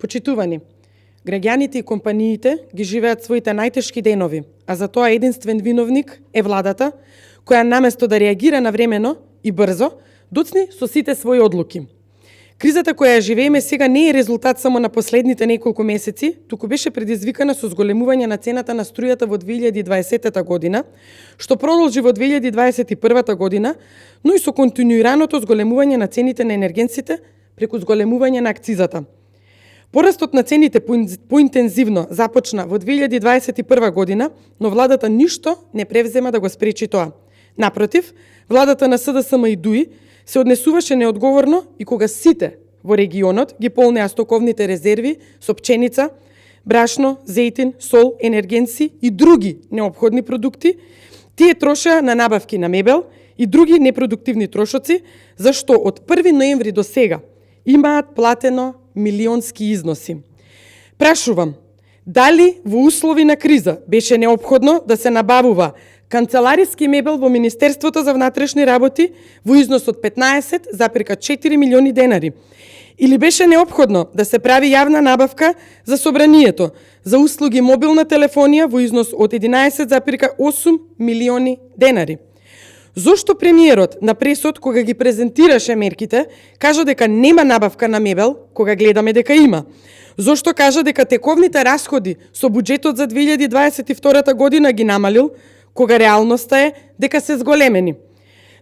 Почитувани, граѓаните и компаниите ги живеат своите најтешки денови, а за тоа единствен виновник е владата, која наместо да реагира навремено и брзо, доцни со сите своји одлуки. Кризата која ја живееме сега не е резултат само на последните неколку месеци, туку беше предизвикана со зголемување на цената на струјата во 2020 година, што продолжи во 2021 година, но и со континуираното зголемување на цените на енергенците преку зголемување на акцизата. Порастот на цените поинтензивно започна во 2021 година, но владата ништо не превзема да го спречи тоа. Напротив, владата на СДСМ и ДУИ се однесуваше неодговорно и кога сите во регионот ги полнеа стоковните резерви со пченица, брашно, зејтин, сол, енергенци и други неопходни продукти, тие трошеа на набавки на мебел и други непродуктивни трошоци, зашто од 1 ноември до сега имаат платено милионски износи. Прашувам, дали во услови на криза беше неопходно да се набавува канцелариски мебел во Министерството за внатрешни работи во износ од 15,4 милиони денари? Или беше неопходно да се прави јавна набавка за собранието за услуги мобилна телефонија во износ од 11,8 милиони денари? Зошто премиерот на пресот, кога ги презентираше мерките, кажа дека нема набавка на мебел, кога гледаме дека има? Зошто кажа дека тековните расходи со буџетот за 2022 година ги намалил, кога реалноста е дека се зголемени?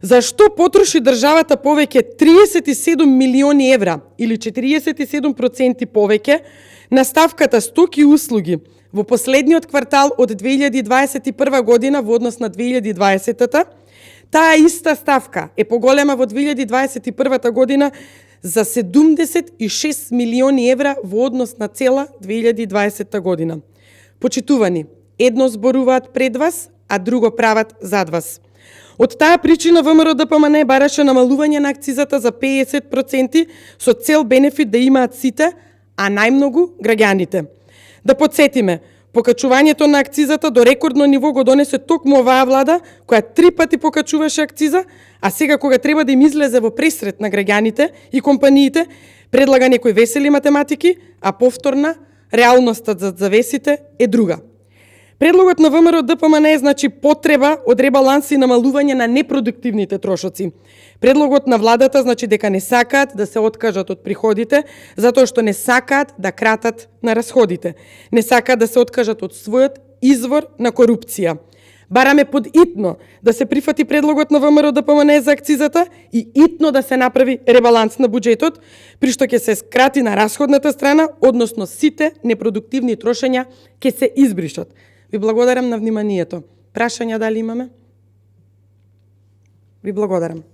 Зашто потроши државата повеќе 37 милиони евра или 47% повеќе на ставката стоки и услуги во последниот квартал од 2021 година во однос на 2020-та? Таа иста ставка е поголема во 2021 година за 76 милиони евра во однос на цела 2020 година. Почитувани, едно зборуваат пред вас, а друго прават зад вас. Од таа причина ВМРО-ДПМН бараше намалување на акцизата за 50% со цел бенефит да имаат сите, а најмногу граѓаните. Да подсетиме, покачувањето на акцизата до рекордно ниво го донесе токму оваа влада, која 3 пати покачуваше акциза, а сега кога треба да им излезе во пресрет на граѓаните и компаниите, предлага некои весели математики, а повторна реалностот зад завесите е друга. Предлогот на ВМРО-ДПМН е значи потреба од ребаланс и намалување на непродуктивните трошоци. Предлогот на владата значи дека не сакаат да се откажат од приходите, затоа што не сакаат да кратат на расходите. Не сакаат да се откажат од својот извор на корупција. Бараме под итно да се прифати предлогот на ВМРО-ДПМН за акцизата и итно да се направи ребаланс на буџетот, при што ќе се скрати на расходната страна, односно сите непродуктивни трошења ќе се избришат. Ви благодарам на вниманието. Прашања дали имаме? Ви благодарам.